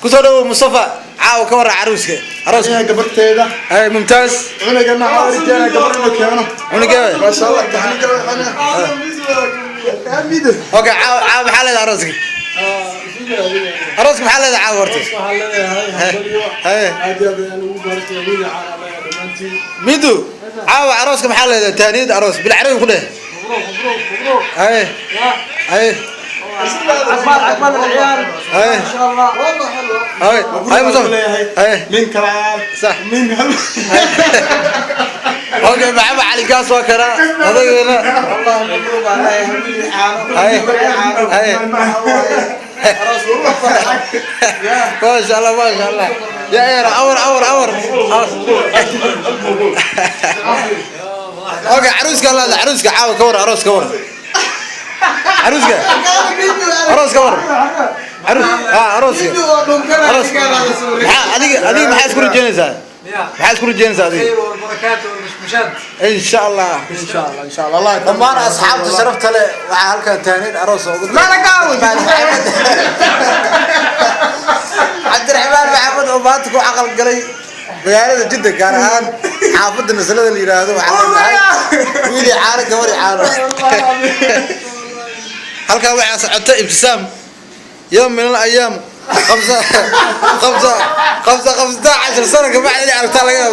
Kusoo dhawow Mustafa. Caawa ka warra caruuska, arooska. Aniga gabarteeda. Hay, mumtaaz. Cunugana xaarijeena gabar inuu keeno. Cunugee? Maasha Allah, taxniga. Okay, caawa, caawa maxaa leedahay arooska? Arooska maxaa leedahay caawa horta? Waxaan leeyahay hambalyo. Haye. Aad iyo aad ayaan ugu baartay wiil caan leeyahay dhammaantiin. Midu, caawa arooska maxaa leedahay? Taaniyad aroos bilcarabi ku dheh. مبروك مبروك مبروك. Haye. يا Haye. عقبال عقبال العيال. Haye. ان شاء الله. Haye, haye Mustafa, haye. Min kalaal. Sax. Min hal. Okay, Maxamed Cali Gaas waa kana odaygeena. والله مبروك على wiil caano. Haye, haye. Aroos ugu farxay. ما شاء الله، ما شاء الله يا ايرا اور اور اور. Okay, caruuska la caruuska caawa ka war aroos, ka war caruuska, aroos ka war caruus ha arooska, arooska. Maxaa adiga maxaa isku rajeynaysaa? Maxaa isku rajeynaysaa adiga? الخير والبركات والمشمشات. In sha Allah. In sha Allah, in sha Allah, Allah. Dhammaan asxaabta sharafta leh, waxaa halkan taaniin aroos ugu Cabdiraxmaan Maxamed oo maanta ku aqal galay magaalada Jidda, gaar ahaan xaafadda Masalada la yidhaahdo. Waxaa leedahay wiili caano, gabari caano. Halkan waxaa socota Ibtisaam يوم من الأيام 15 15 سنة kabacdi inay aragtaa laga yaabo.